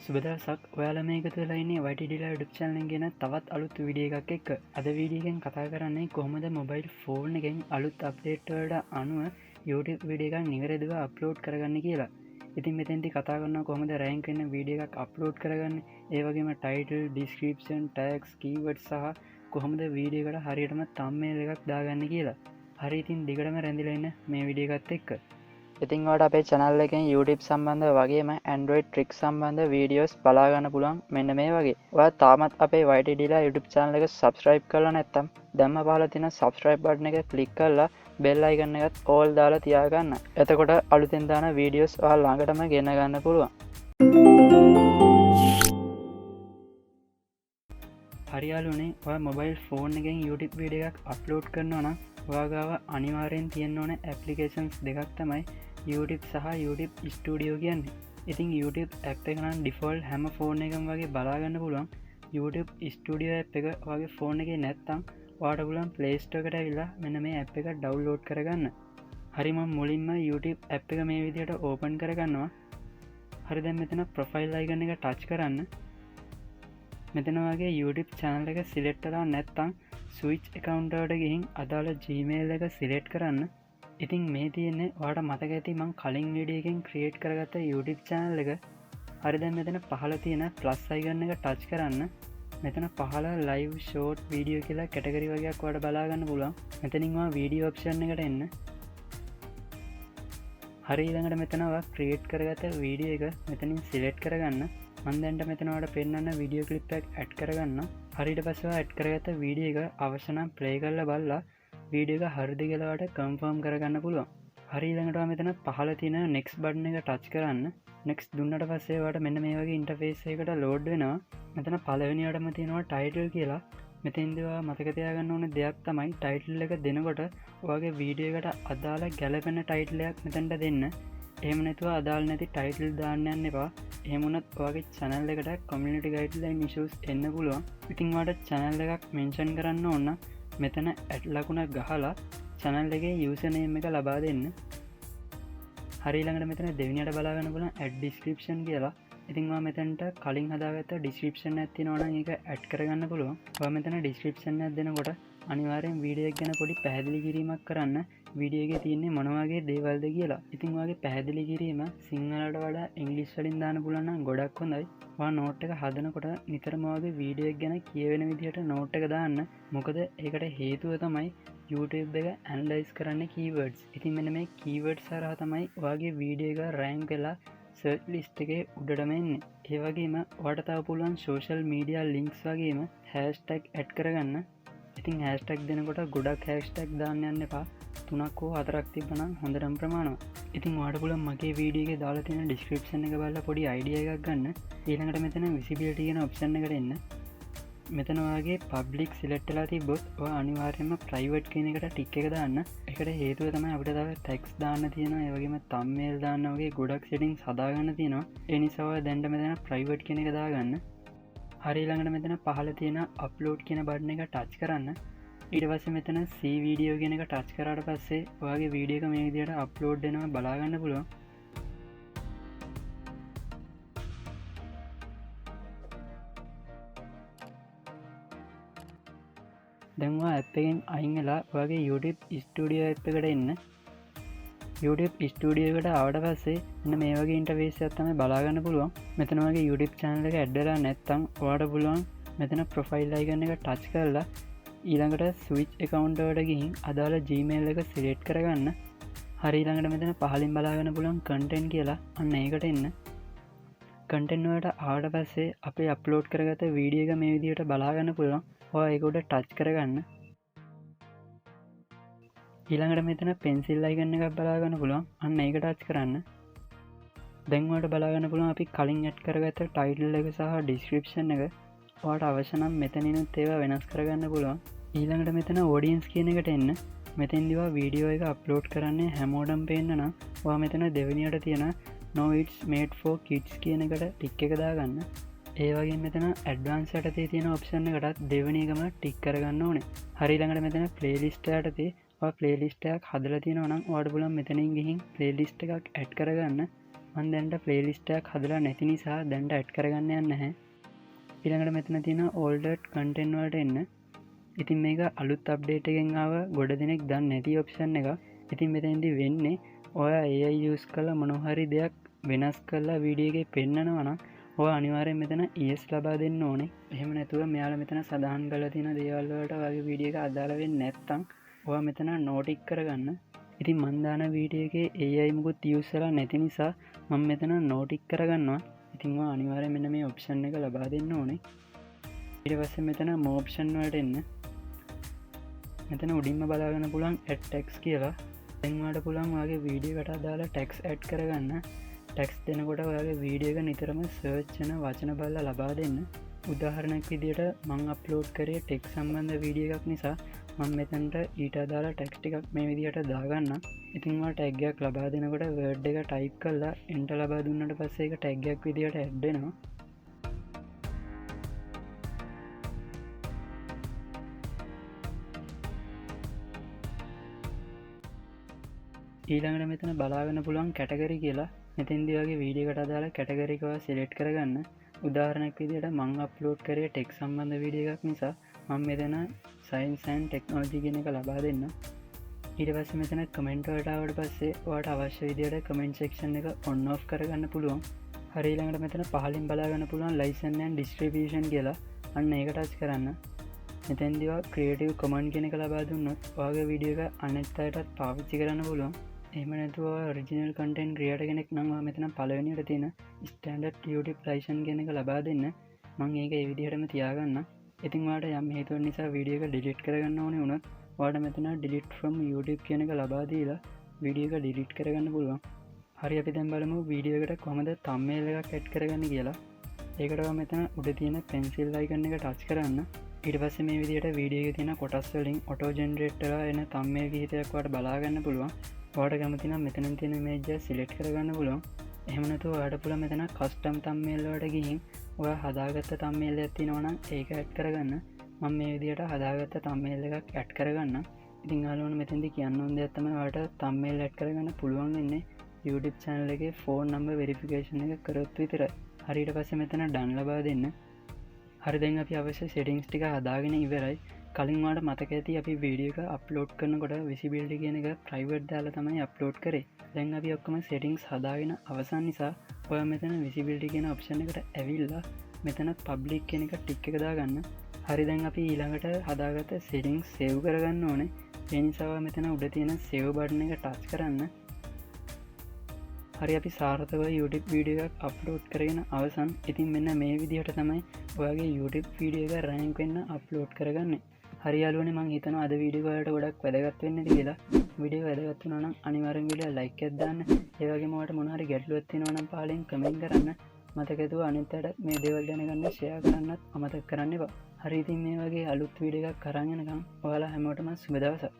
සුබ දවසක්. ඔයාලා මේ එකතු වෙලා ඉන්නේ YT Dealer YouTube channel එකෙන් ගෙන තවත් අලුත් වීඩියෝ එකක් එක්ක. අද වීඩියෝ එකෙන් කතා කරන්නේ කොහොමද මොබයිල් ෆෝන් එකෙන් අලුත් අප්ඩේට් වලට අනුව YouTube video එකක් නිවැරදිව අප්ලෝඩ් කරගන්න කියලා. ඉතින් මෙතෙන්දී කතා කරනවා කොහොමද රෑන්ක් වෙන වීඩියෝ එකක් අප්ලෝඩ් කරගන්නේ, ඒ වගේම ටයිටල්, ඩිස්ක්‍රිප්ෂන්, ටැග්ස්, කීවර්ඩ් සහ කොහොමද වීඩියෝ එකට හරියටම තම්බ්නේල් එකක් දාගන්නේ කියලා. හරි, ඉතින් දිගටම රැඳිලා ඉන්න මේ වීඩියෝ එකත් එක්ක. ඉතින් ඔයාලට අපේ channel එකෙන් YouTube සම්බන්ධ වගේම Android trick සම්බන්ධ වීඩියෝස් බලා ගන්න පුළුවන් මෙන්න මේ වගේ. ඔයා තාමත් අපේ YT Dealer YouTube channel එක subscribe කරලා නැත්නම් දැන්ම පහළ තියෙන subscribe button එක click කරලා bell icon එකත් all දාලා තියාගන්න. එතකොට අලුතෙන් දාන වීඩියෝස් ඔයා ළඟටම ගෙන ගන්න පුළුවන්. හරි යාළුවනේ, ඔයා මොබයිල් ෆෝන් එකෙන් YouTube video එකක් අප්ලෝඩ් කරනවා නම් ඔයා ගාව අනිවාර්යෙන් තියෙන්න ඕන ඇප්ලිකේෂන්ස් දෙකක් තමයි YouTube සහ YouTube Studio කියන්නේ. ඉතින් YouTube app එක නම් ඩිෆෝල්ට් හැම ෆෝන් එකම වගේ බලා ගන්න පුළුවන්. YouTube Studio app එක ඔයාගේ ෆෝන් එකේ නැත්නම් ඔයාට පුළුවන් Play Store එකට ඇවිල්ලා මෙන්න මේ ඇප් එක ඩවුන්ලෝඩ් කරගන්න. හරි, මම මුලින්ම YouTube app එක මේ විදිහට ඕපන් කරගන්නවා. හරි, දැන් මෙතන ප්‍රොෆයිල් අයිකන් එක ටච් කරන්න. මෙතන වගේ YouTube channel එක සිලෙක්ට් කරලා නැත්නම් ස්විච් account එකට ගිහින් අදාළ Gmail එක සිලෙක්ට් කරන්න. ඉතින් මේ තියෙන්නේ ඔයාට මතක ඇති මං කලින් වීඩියෝ එකෙන් ක්‍රියේට් කරගත්ත YouTube channel එක. හරි, දැන් මෙතන පහළ තියෙන ප්ලස් අයිකන් එක ටච් කරන්න. මෙතන පහළ ලයිව් ෂෝට් වීඩියෝ කියලා කැටගරි වගේක් ඔයාලට බලා ගන්න පුළුවන්. මෙතනින් ඔයා වීඩියෝ ඔප්ෂන් එකට එන්න. හරි, ඊළඟට මෙතන ඔයා ක්‍රියේට් කරගත්ත වීඩියෝ එක මෙතනින් සිලෙක්ට් කරගන්න. මං දැන්ට මෙතන ඔයාලට පෙන්වන්න වීඩියෝ ක්ලිප් එකක් ඇඩ් කරගන්න. හරි, ඊට පස්සේ ඔයා ඇඩ් කරගත්ත වීඩියෝ එක අවශ්‍ය නම් ප්ලේ කරලා බලලා වීඩියෝ එක හරිද කියලා ඔයාලට කන්ෆර්ම් කරගන්න පුළුවන්. හරි, ඊළඟට ඔයා මෙතන පහළ තියෙන next button එක ටච් කරන්න. next දුන්නට පස්සේ ඔයාලට මෙන්න මේ වගේ ඉන්ටර්ෆේස් එකකට ලෝඩ් වෙනවා. මෙතන පළවෙනියටම තියෙනවා ටයිටල් කියලා. මෙතෙන්දී ඔයා මතක තියාගන්න ඕන දෙයක් තමයි ටයිටල් එක දෙනකොට ඔයාගේ වීඩියෝ එකට අදාළ ගැලපෙන ටයිටල් එකක් මෙතනට දෙන්න. එහෙම නැතුව අදාළ නැති ටයිටල් දාන්න යන්න එපා. එහෙම වුණත් ඔයාගේ channel එකට community guideline issues එන්න පුළුවන්. ඉතින් ඔයාට channel එකක් mention කරන්න ඕන නම් මෙතන ඇඩ් ලකුණක් ගහලා channel එකේ user name එක ලබා දෙන්න. හරි, ඊළඟට මෙතන දෙවෙනියට බලා ගන්න පුළුවන් add description කියලා. ඉතින් ඔයා මෙතනට කලින් හදාගත්ත description එකක් තියෙනවා නම් ඒක ඇඩ් කරගන්න පුළුවන්. ඔයා මෙතන description එකක් දෙනකොට අනිවාර්යෙන් වීඩියෝ එක ගැන පොඩි පැහැදිලි කිරීමක් කරන්න, වීඩියෝ එකේ තියෙන්නේ මොන වගේ දේවල්ද කියලා. ඉතින් ඔයාගේ පැහැදිලි කිරීම සිංහලට වඩා ඉංග්‍රීසි වලින් දාන්න පුළුවන් නම් ගොඩක් හොඳයි. ඔයා නෝට් එක හදනකොට නිතරම ඔයාගේ වීඩියෝ එක ගැන කියවෙන විදිහට නෝට් එක දාන්න. මොකද ඒකට හේතුව තමයි YouTube එක ඇනලයිස් කරන්නේ කීවර්ඩ්ස්. ඉතින් මෙන්න මේ කීවර්ඩ්ස් හරහා තමයි ඔයාගේ වීඩියෝ එක රෑන්ක් වෙලා සර්ච් ලිස්ට් එකේ උඩටම එන්නේ. ඒ වගේම ඔයාට තව පුළුවන් සෝෂල් මීඩියා ලින්ක්ස් වගේම හැෂ්ටැග් ඇඩ් කරගන්න. ඉතින් හැෂ්ටැග් දෙනකොට ගොඩක් හැෂ්ටැග් දාන්න යන්න එපා. 3ක් හෝ 4ක් තිබ්බනම් හොඳටම ප්‍රමාණවත්. ඉතින් ඔයාට පුළුවන් මගේ වීඩියෝ එකේ දාලා තියෙන ඩිස්ක්‍රිප්ෂන් එක බලලා පොඩි අයිඩියා එකක් ගන්න. ඊළඟට මෙතන විසිබිලිටි කියන ඔප්ෂන් එකට එන්න. මෙතන ඔයාගේ පබ්ලික් සිලෙක්ට් වෙලා තිබ්බොත් ඔයා අනිවාර්යයෙන්ම ප්‍රයිවට් කියන එකට ටික් එක දාන්න. ඒකට හේතුව තමයි අපිට තව ටැග්ස් දාන්න තියෙනවා, ඒ වගේම තම්බ්නේල් දාන්න වගේ ගොඩක් සෙටින්ග්ස් හදාගන්න තියෙනවා. ඒ නිසා ඔයා දැන්ට මෙතන ප්‍රයිවට් කියන එක දාගන්න. හරි, ඊළඟට මෙතන පහළ තියෙන අප්ලෝඩ් කියන බටන් එක ටච් කරන්න. ඊට පස්සේ මෙතන C video කියන එක ටච් කරාට පස්සේ ඔයාගේ වීඩියෝ එක මේ විදිහට අප්ලෝඩ් වෙනවා බලා ගන්න පුළුවන්. දැන් ඔයා ඇප් එකෙන් අයින් වෙලා ඔයාගේ YouTube Studio app එකට එන්න. YouTube Studio එකට ආවට පස්සේ මෙන්න මේ වගේ ඉන්ටර්ෆේස් එකක් තමයි බලා ගන්න පුළුවන්. මෙතන ඔයාගේ YouTube channel එක ඇඩ් වෙලා නැත්නම් ඔයාට පුළුවන් මෙතන ප්‍රොෆයිල් අයිකන් එක ටච් කරලා ඊළඟට ස්විච් account එකට ගිහින් අදාළ Gmail එක සිලෙක්ට් කරගන්න. හරි, ඊළඟට මෙතන පහලින් බලා ගන්න පුළුවන් කන්ටෙන්ට් කියලා. අන්න ඒකට එන්න. කන්ටෙන්ට් වලට ආවට පස්සේ අපි අප්ලෝඩ් කරගත්ත වීඩියෝ එක මේ විදිහට බලා ගන්න පුළුවන්. ඔයා ඒක උඩ ටච් කරගන්න. ඊළඟට මෙතන පෙන්සිල් අයිකන් එකක් බලා ගන්න පුළුවන්. අන්න ඒක ටච් කරන්න. දැන් ඔයාලට බලා ගන්න පුළුවන් අපි කලින් ඇඩ් කරගත්ත ටයිටල් එක සහ ඩිස්ක්‍රිප්ෂන් එක. ඔයාලට අවශ්‍ය නම් මෙතනිනුත් ඒවා වෙනස් කරගන්න පුළුවන්. ඊළඟට මෙතන ඔඩියන්ස් කියන එකට එන්න. මෙතෙන්දී ඔයා වීඩියෝ එක අප්ලෝඩ් කරන්නේ හැමෝටම පේන්න නම් ඔයා මෙතන දෙවෙනියට තියෙන No it's made for kids කියන එකට ටික් එක දාගන්න. ඒ වගේම මෙතන ඇඩ්වාන්ස් යටතේ තියෙන ඔප්ෂන් එකටත් දෙවෙනි එකම ටික් කරගන්න ඕනේ. හරි, ඊළඟට මෙතන ප්ලේලිස්ට් යටතේ ඔයා ප්ලේලිස්ට් එකක් හදලා තියෙනවා නම් ඔයාලට පුළුවන් මෙතනින් ගිහින් ප්ලේලිස්ට් එකක් ඇඩ් කරගන්න. මම දැන්ට ප්ලේලිස්ට් එකක් හදලා නැති නිසා දැන්ට ඇඩ් කරගන්න යන්නේ නැහැ. ඊළඟට මෙතන තියෙන ඕල්ඩ් කන්ටෙන්ට් වලට එන්න. ඉතින් මේක අලුත් අප්ඩේට් එකෙන් ආව ගොඩ දෙනෙක් දන්නේ නැති ඔප්ෂන් එකක්. ඉතින් මෙතෙන්දී වෙන්නේ ඔයා AI use කරලා මොන හරි දෙයක් වෙනස් කරලා වීඩියෝ එකේ පෙන්නනවා නම් ඔයා අනිවාර්යෙන් මෙතන yes ලබා දෙන්න ඕනේ. එහෙම නැතුව මෙයාලා මෙතන සඳහන් කරලා තියෙන දේවල් වලට ඔයාගේ වීඩියෝ එක අදාළ වෙන්නේ නැත්නම් ඔයා මෙතන නෝ ටික් කරගන්න. ඉතින් මං දාන වීඩියෝ එකේ AI මුකුත් යූස් වෙලා නැති නිසා මම මෙතන නෝ ටික් කරගන්නවා. ඉතින් ඔයා අනිවාර්යෙන් මෙන්න මේ ඔප්ෂන් එක ලබා දෙන්න ඕනේ. ඊට පස්සේ මෙතන මෝ ඔප්ෂන් වලට එන්න. මෙතන උඩින්ම බලා ගන්න පුළුවන් ඇඩ් ටැග්ස් කියලා. දැන් ඔයාලට පුළුවන් ඔයාගේ වීඩියෝ එකට අදාළ ටැග්ස් ඇඩ් කරගන්න. ටැග්ස් දෙනකොට ඔයාගේ වීඩියෝ එක නිතරම සර්ච් වෙන වචන බලලා ලබා දෙන්න. උදාහරණයක් විදියට මං අප්ලෝඩ් කරේ ටෙක් සම්බන්ධ වීඩියෝ එකක් නිසා මං මෙතනට ඊට අදාළ ටැග්ස් ටිකක් මේ විදියට දාගන්නම්. ඉතින් ඔයා ටැග් එකක් ලබා දෙනකොට වර්ඩ් එක ටයිප් කරලා එන්ටර් ලබා දුන්නට පස්සේ ඒක ටැග් එකක් විදියට ඇඩ් වෙනවා. ඊළඟට මෙතන බලාගන්න පුළුවන් කැටගරි කියලා. මෙතෙන්දී ඔයාගේ වීඩියෝ එකට අදාළ කැටගරි එක ඔයා සිලෙක්ට් කරගන්න. උදාහරණයක් විදියට මං අප්ලෝඩ් කරේ ටෙක් සම්බන්ධ වීඩියෝ එකක් නිසා මං මෙතන සයන්ස් ඇන්ඩ් ටෙක්නොලොජි කියන එක ලබා දෙන්න. ඊට පස්සේ මෙතන කමෙන්ට් වලට ආවට පස්සේ ඔයාට අවශ්‍ය විදියට කමෙන්ට් සෙක්ෂන් එක ඔන් ඔෆ් කරගන්න පුළුවන්. හරි, ඊළඟට මෙතන පහලින් බලාගන්න පුළුවන් ලයිසන් ඇන්ඩ් ඩිස්ට්‍රිබියුෂන් කියලා. අන්න ඒක ටච් කරන්න. මෙතෙන්දී ඔයා ක්‍රියේටිව් කොමන් කියන එක ලබා දුන්නොත් ඔයාගේ වීඩියෝ එක අනිත් අයටත් පාවිච්චි කරන්න පුළුවන්. එහෙම නැතුව ඔයා ඔරිජිනල් කන්ටෙන්ට් ක්‍රියේටර් කෙනෙක් නම් ඔයා මෙතන පළවෙනියට තියෙන ස්ටෑන්ඩඩ් YouTube licence කියන එක ලබා දෙන්න. මං ඒක ඒ විදිහටම තියාගන්න. ඉතින් ඔයාලට යම් හේතුවක් නිසා වීඩියෝ එක ඩිලීට් කරගන්න ඕනේ වුණොත් ඔයාලට මෙතන ඩිලීට් ෆ්‍රොම් YouTube කියන එක ලබා දීලා වීඩියෝ එක ඩිලීට් කරගන්න පුළුවන්. හරි, අපි දැන් බලමු වීඩියෝ එකට කොහොමද තම්නේල් එකක් ඇඩ් කරගන්නේ කියලා. ඒකට ඔයා මෙතන උඩ තියෙන පෙන්සිල් අයිකන් එක ටච් කරන්න. ඊට පස්සේ මේ විදිහට වීඩියෝ එකේ තියෙන කොටස් වලින් ඔටෝ ජෙනරේට් වෙලා එන තම්නේල් කිහිපයක් ඔයාලට බලා ගන්න පුළුවන්. ඔයාලට කැමති නම් මෙතනින් තියෙන ඉමේජ් එක සිලෙක්ට් කරගන්න පුළුවන්. එහෙම නැතුව ඔයාලට පුළුවන් මෙතන කස්ටම් තම්නේල් වලට ගිහින් ඔයා හදාගත්ත තම්නේල් එකක් තියෙනවා නම් ඒක ඇඩ් කරගන්න. මම මේ විදිහට හදාගත්ත තම්නේල් එකක් ඇඩ් කරගන්න. ඉතින් ඔයාලට මෙතෙන්දී කියන්න ඕන දෙයක් තමයි ඔයාලට තම්නේල් ඇඩ් කරගන්න පුළුවන් වෙන්නේ YouTube channel එකේ ෆෝන් නම්බර් වෙරිෆිකේෂන් එක කරොත් විතරයි. හරි, ඊට පස්සේ මෙතන ඩන් ලබා දෙන්න. හරි, දැන් අපි අවශ්‍ය සෙටින්ග්ස් ටික හදාගෙන ඉවරයි. කලින් ඔයාලට මතක ඇති අපි වීඩියෝ එක අප්ලෝඩ් කරනකොට විසිබිලිටි කියන එක ප්‍රයිවට් දාලා තමයි අප්ලෝඩ් කරේ. දැන් අපි ඔක්කොම සෙටින්ග්ස් හදාගෙන අවසන් නිසා ඔයා මෙතන විසිබිලිටි කියන ඔප්ෂන් එකට ඇවිල්ලා මෙතන පබ්ලික් කියන එක ටික් එක දාගන්න. හරි, දැන් අපි ඊළඟට හදාගත්ත සෙටින්ග්ස් සේව් කරගන්න ඕනේ. ඒ නිසා ඔයා මෙතන උඩ තියෙන සේව් බටන් එක ටච් කරන්න. හරි, අපි සාර්ථකව YouTube video එකක් අප්ලෝඩ් කරගෙන අවසන්. ඉතින් මෙන්න මේ විදිහට තමයි ඔයාගේ YouTube video එක රෑන්ක් වෙන්න අප්ලෝඩ් කරගන්නේ. හරි යාළුවනේ, මං හිතනවා අද වීඩියෝ ඔයාලට ගොඩක් වැදගත් වෙන්න ඇති කියලා. වීඩියෝ වැදගත් වුණා නම් අනිවාර්යෙන් වීඩියෝ ලයික් එකක් දාන්න. ඒ වගේම ඔයාලට මොන හරි ගැටලුවක් තියෙනවා නම් පහලින් කමෙන්ට් කරන්න. මතක ඇතුව අනිත් අයටත් මේ දේවල් දැනගන්න ෂෙයා කරන්නත් අමතක කරන්න එපා. හරි, ඉතින් මේ වගේ අලුත් වීඩියෝ එකක් අරන් එනකම් ඔයාලා හැමෝටම සුබ දවසක්.